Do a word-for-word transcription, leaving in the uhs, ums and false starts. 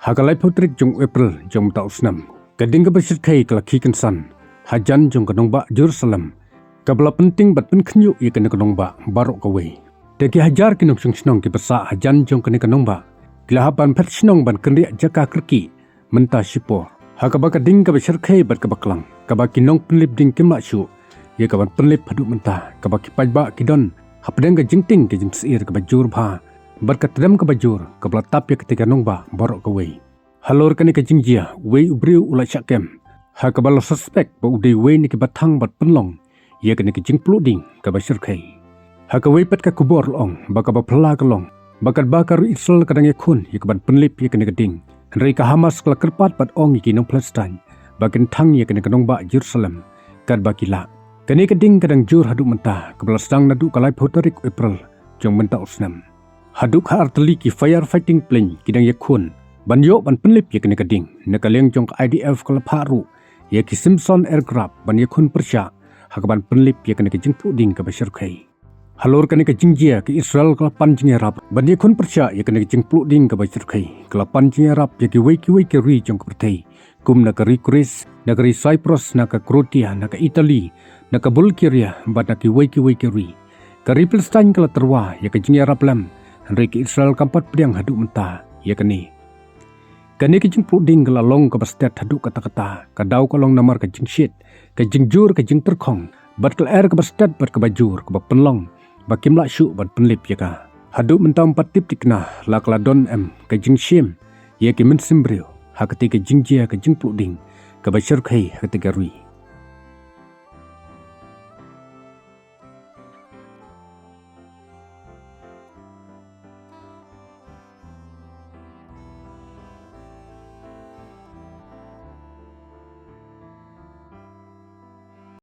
Ha ka laiphew tarik jong April jong mynta u snem, ka ding kaba shyrkhei ka la khie kynsan hajan jong ka nongbah Jerusalem, kaba la pynting bad pynkhynñiuh ïa kane ka nongbah baroh kawei. Te ki hajar ki nongshong shnong kiba sah hajan jong kane ka nongbah ki la hap ban phet shnong ban kynriah jaka kyrkieh mynta shipor, ha kaba ka ding kaba shyrkhei bad kaba klang, kaba ki nongpynlip ding kim lah shuh ïa ka ban pynlip haduh mynta, kaba ki paidbah ki don hapdeng ka jingtieng ka jingsyier kaba jur bha bad ka tdem kaba jur kaba la tap ïa katei ka nongbah baroh kawei. Halor kane ka jingjia, uwei u briew u la shah kem, ha kaba la suspect ba u dei uwei na kiba thang bad pynlong ïa kane ka jingpluh ding kaba shyrkhei. Ha kawei pat ka khubor la ong ba kaba phylla ka long ba katba ka ri Israel ka dang ïakhun ïa ka ban pynlip ïa kane ka ding, hynrei ka Hamas ka la kyrpad bad ong ïa ki nong Palestine ba kin thang ïa kane ka nongbah Jerusalem katba ki lah. Kane ka ding ka dang jur haduh mynta, kaba la sdang naduh ka laiphew tarik April jong mynta u snem. Haduh ka ar tylli ki fire fighting plane ki dang ïakhun ban ïoh ban pynlip ïa kane ka ding, na ka liang jong ka I D F ka la phah ruh ïa ki Simson aircraft ban ïakhun pyrshah ha ka ban pynlip ïa kane ka jingpluh ding kaba shyrkhei. Halor kane ka jingjia, ka Israel ka la pan jingïarap ban ïakhun pyrshah ïa kane ka jingpluh ding kaba shyrkhei. Ka la pan jingïarap ïa kiwei kiwei ki ri jong ka pyrthei, kum na ka ri Greece, na ka ri Cyprus, na ka Croatia, na ka Italy, na ka Bulgaria bad na kiwei kiwei ki ri. Ka ri Palestine ka la tyrwa ïa ka jingïarap lem, hynrei ka Israel kam pat pdiang haduh mynta ïa kane. Kane ka jingpluh ding ka la long kaba stet haduh katta katta, ka daw ka long namar ka jingshit, ka jingjur, ka jingtyrkhong bad ka lyer kaba stet bad kaba jur kaba pynlong ba kim lah shuh ban pynlip ïa ka. Haduh mynta ym pat tip thikna la ka la don em ka jingshim ïa ki mynsiem briew ha katei ka jingjia ka jingpluh ding kaba shyrkhei ha katei ka ri.